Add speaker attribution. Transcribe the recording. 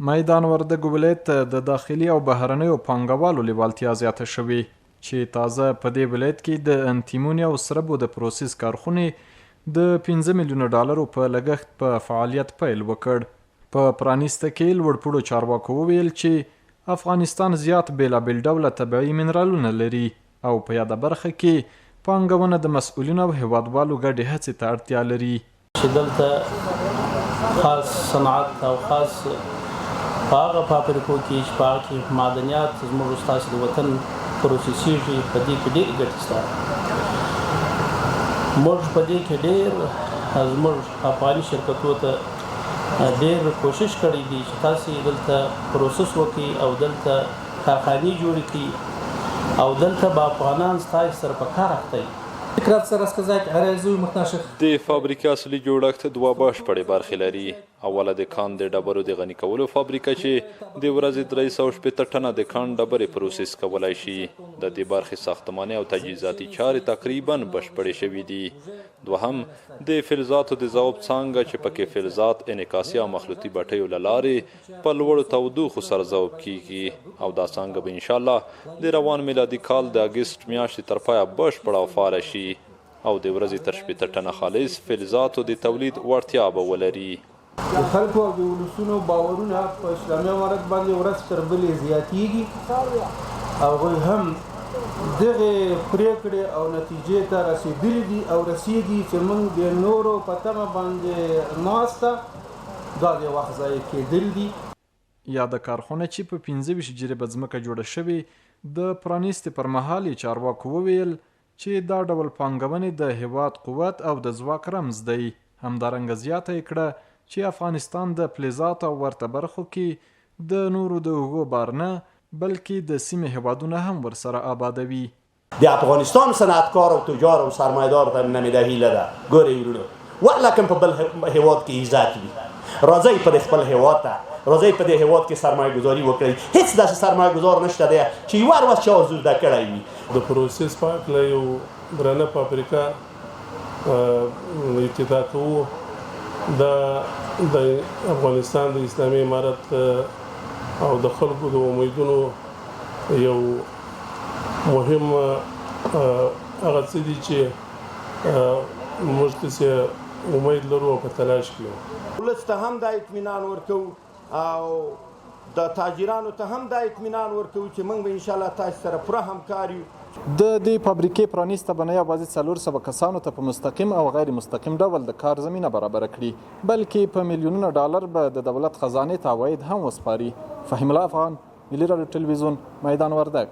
Speaker 1: میدان وردګو ولایت ته د داخلي او بهرنیو پانګوالو لیوالتیا زیاته شوې، چې تازه په دې ولایت کې د انتیموني او سربو د پروسس کارخونې د 5 میلیونه ډالرو په لګښت په فعالیت پیل وکړ. په پرانیسته کې لوړپوړو چارواکو وویل چې افغانستان زیات بېلابېل ډوله طبیعي منرالونه لري او په یاده برخه کې پانګونه د مسؤلینو او هېوادوالو ګډې هڅې ته اړتیا لري.
Speaker 2: چې دلته خاص صنعت او خاص په هغه فابریکو کې چې په هغه کې معدنیات زموږ ستاسو د وطن پروسسیږي، په دې کې ډېرې ګټې شته. موږ په دې کې ډېر زموږ افغاني شرکتو ته ډېر کوشش کړی دی چې تاسو دلته پروسس وکړئ او دلته کارخانې جوړې کړئ او دلته به افغانان ستاسو سره په کار اخته وي.
Speaker 3: Вкратце рассказать о реализуемых наших.
Speaker 4: د فابریکې اصلي جوړښت دوه بشپړې برخې لري. اوله د کان د ډبرو د غني کولو فابریکه چې د ورځې 360 ټنه د کان ډبرې پروسس کولای شي. د دې برخې ساختماني او تجهیزاتي چارې تقریبا بشپړې شوې دي. دوهم د فلزاتو د ذوب څانګه چې پکې فلزات انعکاسي او مخلوطي بټیو له لارې په لوړو تودوخو سره ذوب کیږي او دا څانګه به انشاالله د روان میلادي کال د اګسټ میاشتې تر پایه بشپړه او فعاله شي او د ورځې تر 60 ټنه خالص فلزاتو د تولید وړتیا به ولري.
Speaker 5: د خلکو او د ولسونو باورونه په اسلامي امارت باندې ورځ تر بلې زیاتیږي. هغوی هم دغې پرېکړې او نتیجې ته رسېدلي دي او رسېږي چې موږ د نورو په تمه باندې ناسته دا د وخت ضایع کېدل دي.
Speaker 1: یاده کارخونه چې په 25 جریبه ځمکه جوړه شوې، د پرانیستې پر مهال یې چارواکو وویل چې دا ډول پانګونې د هېواد قوت او د ځواک رمز دی. همدارنګه زیاته یې کړه چې افغانستان د فلزاتو او ورته برخو کې د نورو د اوږو بار نه، بلکې د سیمې هېوادونه هم ورسره آبادوي.
Speaker 6: د افغانستان صنعتکار او تجار او سرمایدار ته نه مې دا هیله ده، ګورئ وروڼو، ولکن په بل هېواد کې عزت وي، راځئ په دې خپل هېواد ته راځئ، په دې هېواد کې سرمایه ګذاري وکړئ. هېڅ داسې سرمایه ګذار نشته دی چې یوه ورځ چا آزرده کړی وي.
Speaker 7: د پروسس په هکله یو درنه فابریکه افتتاح کوو. دا د افغانستان د اسلامي امارت او د خلکو د امیدونو یو مهم هغه څه دي چې موږ ترې امید لرو او په تلاش کې یو.
Speaker 5: ولس ته هم دا اطمینان ورکوو او د تاجرانو ته هم دا اطمینان ورکوو چې موږ به انشاءالله تاسو سره پوره همکار یو.
Speaker 1: د دې فابریکې پرانیسته به نه یوازې 400 کسانو ته په مستقیم او غیر مستقیم ډول د کار زمینه برابره کړي، بلکې په میلیونونه ډالر به د دولت خزانې ته عواید هم وسپاري. فهیم الله افغان، ملي راډیو ټلویزیون، میدان وردګ.